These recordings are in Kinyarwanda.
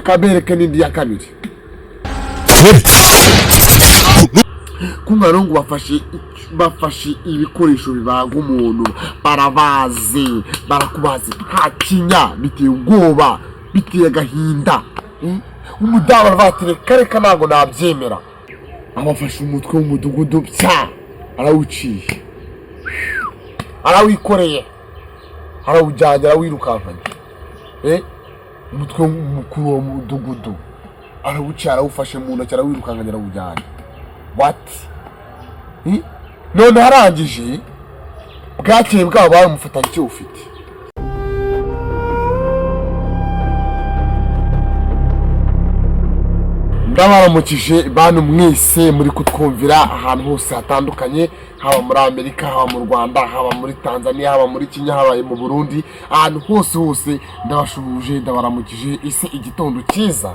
Reka mbereke n'indi ya kabiri. Kumva ngo bafashe ibikoresho bibaga umuntu, barabaze, barakubaze nta kinya. Biteye ubwoba, biteye agahinda. Umudamu aravuga ati: "Reka reka, ntabwo nabyemera." Abafashe umutwe w'umudugudu pya, arawuciye, arawikoreye, arawujyanye, arawirukankanye. Umutwe w'umukuru w'umudugudu arawuciye, arawufashe mu ntoki, arawirukankanye, arawujyanye. What? None arangije, bwakeye bwabo bamufatanye icyo ufite. Ndabaramukije bantu mwese muri kutwumvira ahantu hose hatandukanye, haba muri Amerika, haba mu Rwanda, haba muri Tanzania, haba muri Kenya, haba mu Burundi, ahantu hose hose ndabashuhuje, ndabaramukije. Ese igitondo cyiza,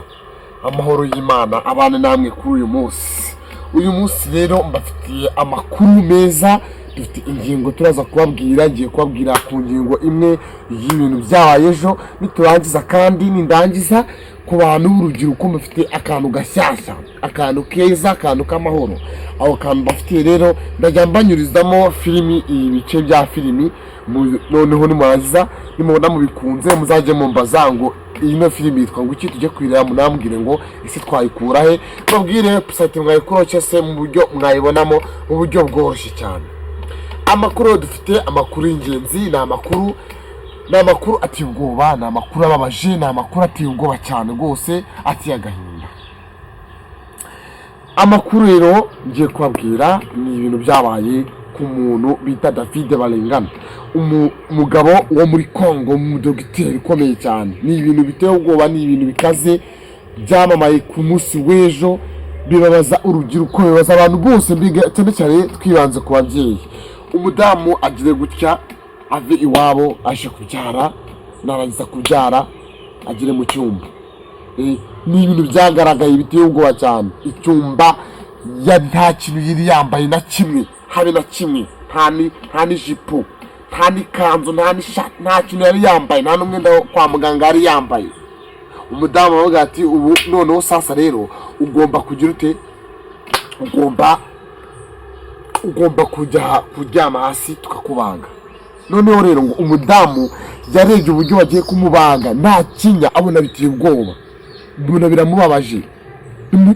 amahoro y'Imana abana namwe kuri uyu munsi. Uyu munsi rero mbafitiye amakuru meza. Dufite ingingo turaza kubabwira. Ngiye kubabwira ku ngingo imwe y'ibintu byabaye ejo. Niturangiza kandi, nindangiza, ku bantu b'urubyiruko mufite akantu gashyashya, akantu keza, akantu k'amahoro. Ako kantu mbafitiye rero, ndajya mbanyurizamo filimi, ibice bya filimi. Noneho nimurangiza, nimubona mubikunze, muzajye mumbaza ngo iyi filimi yitwa ngo iki, tujye kuyireba. Munambwire ngo ese twayikura he, mbabwire website mwayikuraho cyangwa se mu buryo mwayibonamo mu buryo bworoshye cyane. Amakuru dufite, amakuru y'ingenzi, ni amakuru ateye ubwoba, ni amakuru ababaje, ni amakuru ateye ubwoba cyane rwose, ateye agahinda. Amakuru rero ngiye kubabwira ni ibintu byabaye ku muntu bita David Barengana, umugabo wo muri Congo, umudogiteri ukomeye cyane. Ni ibintu biteye ubwoba, ni ibintu bikaze byamamaye ku munsi w'ejo, bibabaza urubyiruko, bibabaza abantu bose, mbega cyane cyane twibanze ku babyeyi. Umudamu agire gutya ave iwabo aje kubyara, narangiza kubyara agere mu cyumba. Ni ibintu byagaragaye biteye ubwoba cyane. Icyumba ya nta kintu yari yambaye na kimwe, habe na kimwe, nta n'ijipo, nta n'ikanzu, nta n'ishati, nta kintu yari yambaye, nta n'umwenda wo kwa muganga yari yambaye. Umudamu aravuga ati: "Ubu noneho sasa rero ugomba kugira ute? Ugomba kujya kuryama hasi tukakubaga." Noneho rero ngo umudamu yarebye uburyo bagiye kumubaga nta kinya, abona biteye ubwoba, mbona biramubabaje.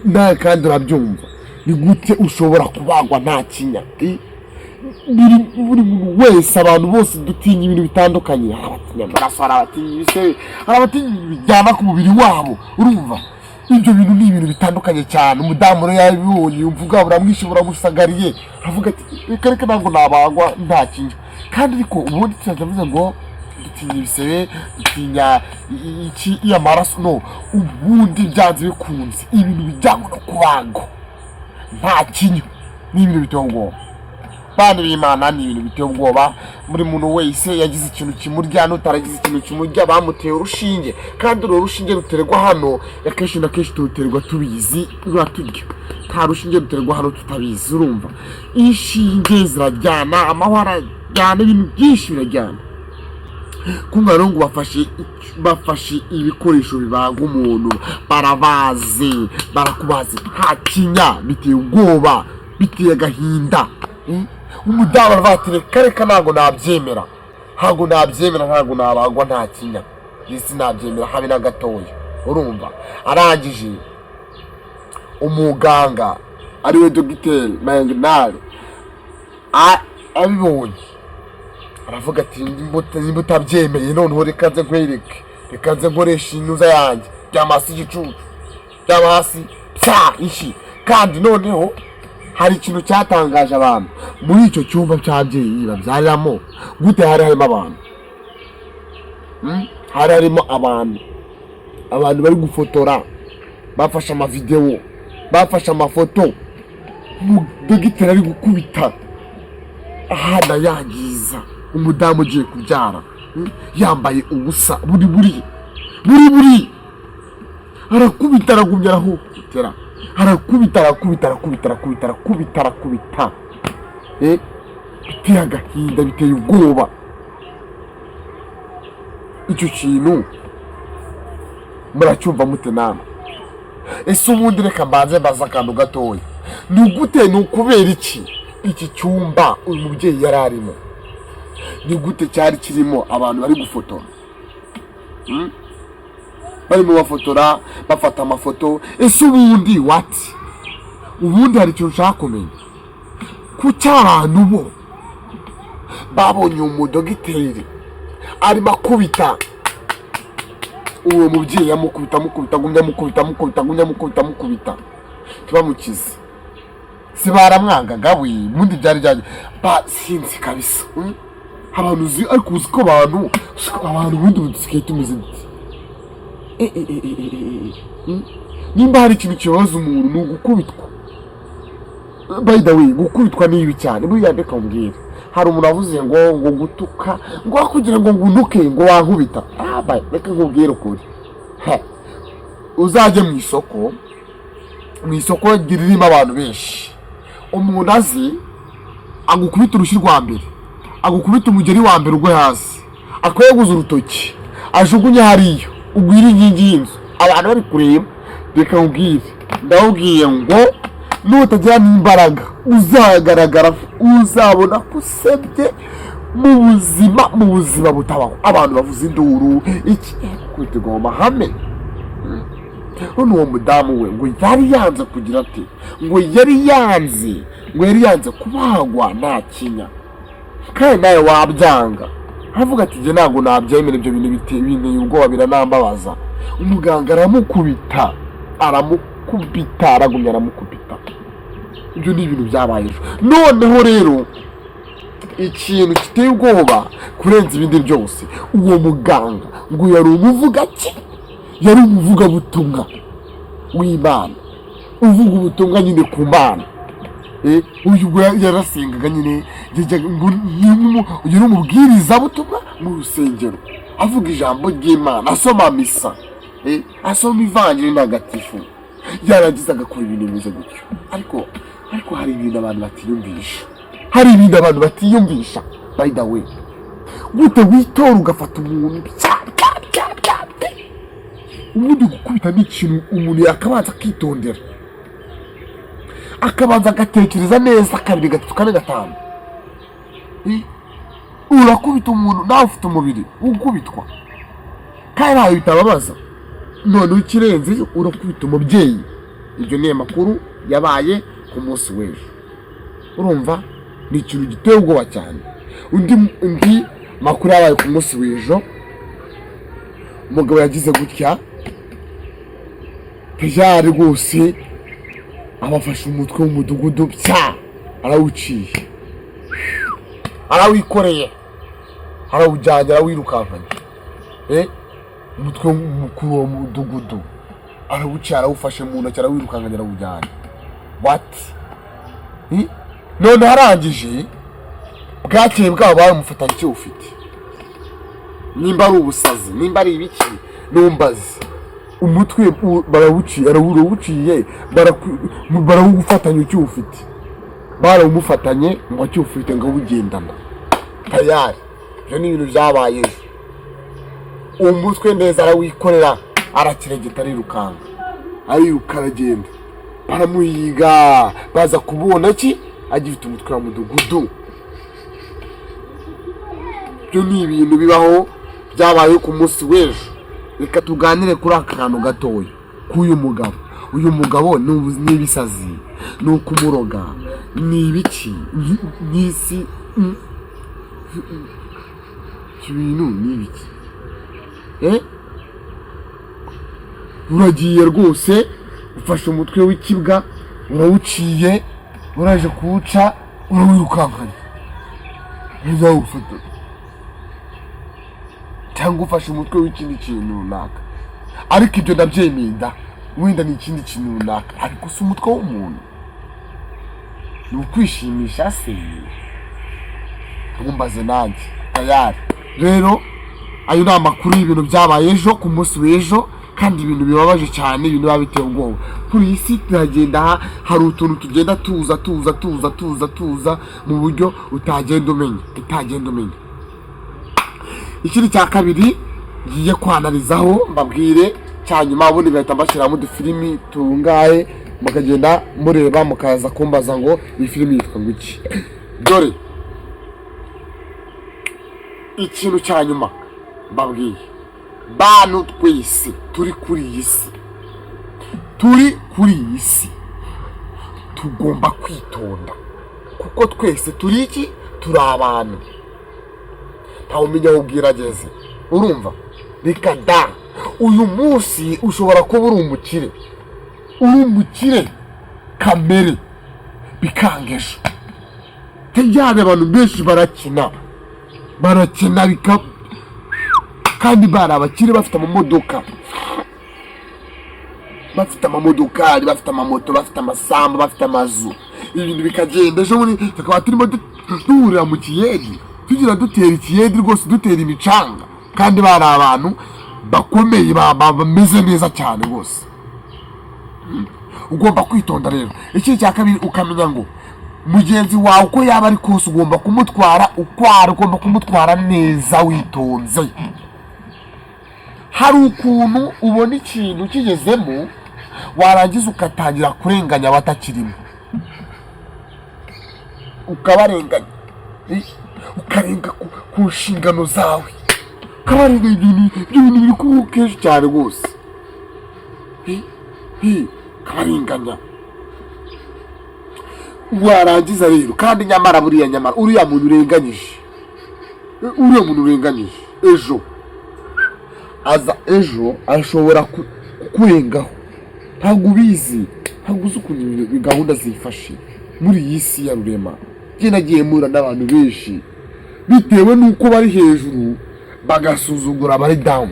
Nawe kandi urabyumva, ni gute ushobora kubagwa nta kinya? Buri muntu wese, abantu bose dutinya ibintu bitandukanye. Hari abatinya amaraso, hari abatinya ibisebe, hari abatinya ibintu bijyana ku mubiri wabo. Urumva ibyo bintu ni ibintu bitandukanye cyane. Umudamu rero yabibonye, yumva ubwabo buramwishe, buramusagariye, aravuga ati: "Reka reka, ntabwo nabagwa nta kinya." Kandi ariko ubundi turavuze ngo dutinya ibisebe, dutinya iki, iyo amaraso no ubundi byanze bikunze ibintu bijyanye no kubagwa nta kinya ni ibintu biteye ubwoba. Bana b'Imana, ni ibintu biteye ubwoba. Buri muntu wese yagize ikintu kimurya n'utaragize ikintu kimurya, bamuteye urushinge, kandi urwo rushinge ruterwa hano akenshi na kenshi turuterwa tubizi, ruraturya. Nta rushinge ruterwa hano tutabizi. Urumva inshinge zirajyana, amahwa arajyana, ibintu byinshi birajyana. Kumva rero ngo bafashe ibikoresho bibaga umuntu, barabaze, barakubaze nta kinya. Biteye ubwoba, biteye agahinda. Umudamu aravuga ati: "Reka reka, ntabwo nabyemera, ntabwo nabyemera, ntabwo nabagwa nta kinya, isi nabyemera habe na gatoya." Urumva arangije, umuganga ariwe dogiteri Mayenginari abibonye aravuga ati: "Nimba utabyemeye, noneho reka nze nkwereke, reka nze nkoresha inyuza yanjye." Ryama hasi igicucu, ryama hasi pya inshi. Kandi noneho hari ikintu cyatangaje abantu muri icyo cyumba cy'ababyeyi babyariramo. Gute hari harimo abantu? Hari harimo abantu, abantu bari gufotora, bafashe amavidewo, bafashe amafoto. Dogiteri ari gukubita ahana yangiza umudamu ugiye kubyara, Yambaye ubusa buri buri buri buri, arakubita, aragumya, arahohotera, arakubita, arakubita, arakubita, arakubita, arakubita, arakubita. Biteye agahinda, biteye ubwoba. Icyo kintu Muracyumva mute namwe? Ese ubundi reka mbanze mbaze akantu gatoya: ni gute, ni ukubera iki iki cyumba uyu mubyeyi yari arimo, ni gute cyari kirimo abantu bari gufotora? Barimo bafotora, bafata amafoto. Ese ubundi what? Ubundi hari ikintu ushaka kumenya: kuki abantu bo babonye umudogiteri arimo akubita uwo mubyeyi, amukubita, amukubita, agumya amukubita, amukubita, agumya amukubita, amukubita, ntibamukize? Si baramwangaga we? Ubundi byari byari ba sinzi kabisa. Abantu uzi, ariko uzi ko abantu ubundi dusigaye tumeze dute? Nimba hari ikintu kibabaza umuntu, ni ugukubitwa. By the way, gukubitwa ni ibi cyane. Buriya reka mbwire, hari umuntu wavuze ngo gutuka, ngo kugira ngo ngunuke ngo wankubita. Ah, reka nkubwire ukuri. He, uzajye mu isoko, mu isoko ririmo abantu benshi, umuntu azi agukubita urushyi rwa mbere, agukubita umugeri wa mbere, ugwe hasi, akweguza urutoki, ajugunye hariya, ugwire inkingi y'inzu, abantu bari kureba. Reka nkubwire, ndababwiye ngo nutagira n'imbaraga uzagaragara, uzabona ko usebye mu buzima, mu buzima butabaho. Abantu bavuza induru iki gukubita mu mahame. None uwo mudamu we ngo yari yanze kugira ati, ngo yari yanze, ngo yari yanze kubagwa nta kinya, kandi nawe wabyanga. Aravuga ati: "Njye ntabwo nabyemera, ibyo bintu binteye ubwoba, biranambabaza." Umuganga aramukubita, aramukubita, aragumya aramukubita. Ibyo ni ibintu byabaye ejo. Noneho rero ikintu giteye ubwoba kurenza ibindi byose, uwo muganga ngo yari umuvuga ki, yari umuvugabutumwa w'Imana, uvuga ubutumwa nyine ku Mana. Uyu ubwo yarasengaga nyine, ngo uyu ni umubwirizabutumwa mu rusengero, avuga ijambo ry'Imana, asoma misa, asoma ivanjiri ntagatifu, yarangiza agakora ibintu bimeze gutyo. Ariko hari ibintu abantu batiyumvisha, hari ibintu abantu batiyumvisha. By the way, gute witora ugafata umuntu bya bya bya bya bya? Ubundi gukubita ni ikintu umuntu yakabanza akitondera, akabanza agatekereza neza kabiri, gatatu, kane, gatanu. Urakubita umuntu, nawe ufite umubiri ukubitwa, kandi ntawe bitababaza. Noneho ikirenze, urakubita umubyeyi. Ibyo ni amakuru yabaye ku munsi w'ejo. Urumva ni ikintu giteye ubwoba cyane. Undi makuru yabaye ku munsi w'ejo, umugabo yagize gutya tayari rwose, abafashe umutwe w'umudugudu pya, arawuciye, arawikoreye, arawujyanye, arawirukankanye. Umutwe w'umukuru wo mu mudugudu arawuciye, arawufashe mu ntoki, arawirukankanye, arawujyanye. What? None arangije, bwakeye bwabo bamufatanye icyo ufite, nimba ari ubusazi, nimba ari ibiki, numbazi. Umutwe barawuciye, arawuciye, barawufatanya icyo ufite, barawumufatanye ngo akiwufite, ngo awugendana tayari. Ibyo ni ibintu byabaye ejo. Umutwe neza arawikorera, arakiregeta, arirukanka, ariruka, aragenda, baramuhiga, baza kubona ki agifite umutwe wa mudugudu. Ibyo ni ibintu bibaho, byabaye ku munsi w'ejo. Reka tuganire kuri aka kantu gatoya k'uyu mugabo. Uyu mugabo ni ibisazi, ni ukumuroga, ni ibiki, ni isi ibyo bintu ni ibiki? Uragiye rwose, ufashe umutwe w'ikibwa, urawuciye, uraje kuwuca, urawirukankanye, ntuzawufata, cyangwa ufashe umutwe w'ikindi kintu runaka. Ariko ibyo ndabyemeye da, wenda ni ikindi kintu runaka, ariko si umutwe w'umuntu. Ni ukwishimisha se? Ntumbaze nanjye tayari. Rero ayo ni amakuru y'ibintu byabaye ejo, ku munsi w'ejo, kandi ibintu bibabaje cyane, ibintu biba biteye ubwoba. Kuri iyi si turagenda, hari utuntu tugenda tuza tuza tuza tuza tuza mu buryo utagenda umenya, utagenda umenya. Ikindi cya kabiri ngiye kwanarizaho mbabwire. Cya nyuma ubundi ngahita mbashyiramo udufilimi tungahe, mukagenda mureba, mukaza kumbaza ngo iyi filimi yitwa ngo iki. Dore ikintu cya nyuma mbabwiye: bantu twese turi kuri iyi si, turi kuri iyi si, tugomba kwitonda, kuko twese turi iki? Turi abantu. Ntawe umenya aho ubwira ageze. Urumva? Reka da! Uyu munsi ushobora kuba uri umukire, uri umukire kamere, bikanga ejo. Tejyane, abantu benshi barakina, barakina bika, kandi bari abakire, bafite amamodoka, bafite amamodokari, bafite amamoto, bafite amasambu, bafite amazu, ibintu bikagenda. Ejo bundi tukaba turimo duhurira mu kiyedi, tugira dutera ikiyedi rwose, dutera imicanga, kandi bari abantu bakomeye, bameze neza cyane rwose. Ugomba kwitonda rero. Ikindi cya kabiri, ukamenya ngo mugenzi wawe uko yaba ari kose ugomba kumutwara uko ari, ugomba kumutwara neza witonze. Hari ukuntu ubona ikintu kigezemo, warangiza ugatangira kurenganya abatakirimo, ukabarenganya, ukarenga ku nshingano zawe, ukabarenganya. Ibyo bintu biri kubaho kenshi cyane rwose. Ukabarenganya, warangiza rero, kandi nyamara buriya, nyamara uriya muntu urenganyije, uriya muntu urenganyije ejo aza, ejo ashobora kukurengaho. Ntabwo ubizi, ntabwo uzi ukuntu gahunda zifashe muri iyi si ya Rurema. Njye nagiye mpura n'abantu benshi, bitewe n'uko bari hejuru bagasuzugura abari down,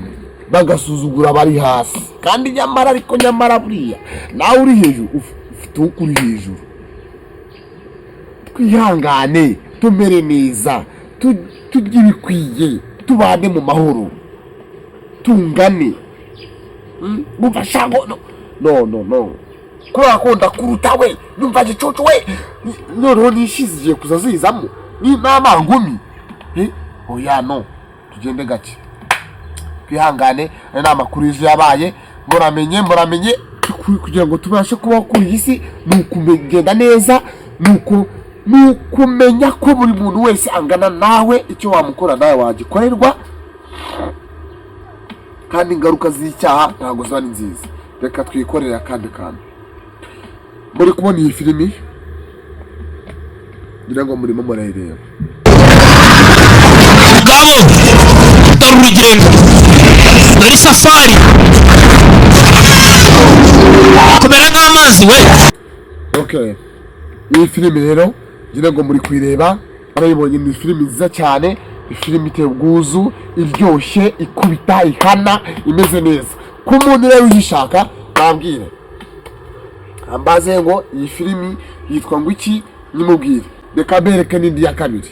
bagasuzugura abari hasi, kandi nyamara, ariko nyamara buriya nawe uri hejuru ufite uwo uri hejuru. Twihangane, tumere neza, turye ibikwiye, tubane mu mahoro, tungane. Numva shango no no no no, kubera ko ndakuruta we, numva gicucu we, noneho nishize igiye kuza zizamo ni n'amangumi. Oya, no tugende gake, twihangane. Aya ni amakuru y'ejo yabaye. Muramenye, muramenye, kugira ngo tubashe kubaho kuri iyi si ni ukugenda neza, ni ukumenya ko buri muntu wese angana nawe, icyo wamukora nawe wagikorerwa, kandi ingaruka z'icyaha ntabwo ziba ari nziza. Reka twikorere akandi kantu. Muri kubona iyi filimi, ngira ngo murimo murayireba. Ngabo, dore urugendo, dore isafari, kumera nk'amazi we. Okay, iyi filimi rero ngira ngo muri kuyireba, barayibonye. Ni filimi nziza cyane, ni filimi iteye ubwuzu, iryoshye, ikubita ihana, imeze neza. Ku muntu rero uyishaka, nambwire, ambaze ngo iyi filimi yitwa ngo iki, nimubwire. Reka mbereke n'indi ya kabiri.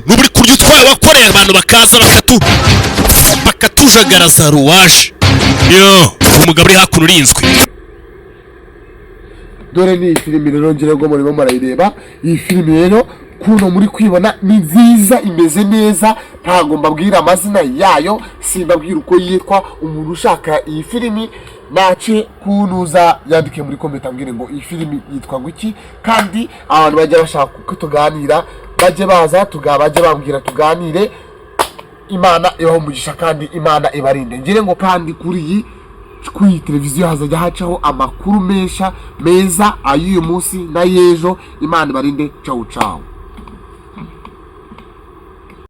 N'uburi kurya utwaye wakoreye abantu, bakaza bakatujagaraza ruwaje yo umugabo uri hakuno urinzwe. Dore ni iyi filimi rero, ngira ngo murimo murayireba. Iyi filimi rero kuno muri kwibona ni nziza, imeze neza. Ntabwo mbabwira amazina yayo, simbabwira uko yitwa. Umuntu ushaka iyi filimi nace kunuza yandike muri comment, ambwire ngo iyi filimi yitwa ngo iki. Kandi abantu bajya bashaka ko tuganira bajye baza bajye bambwira tuganire. Imana ibaha umugisha kandi Imana ibarinde. Ngire ngo kandi kuri iyi televiziyo hazajya hacaho amakuru mesha meza, ay'uyu munsi n'ay'ejo. Imana ibarinde. Cawu cawu.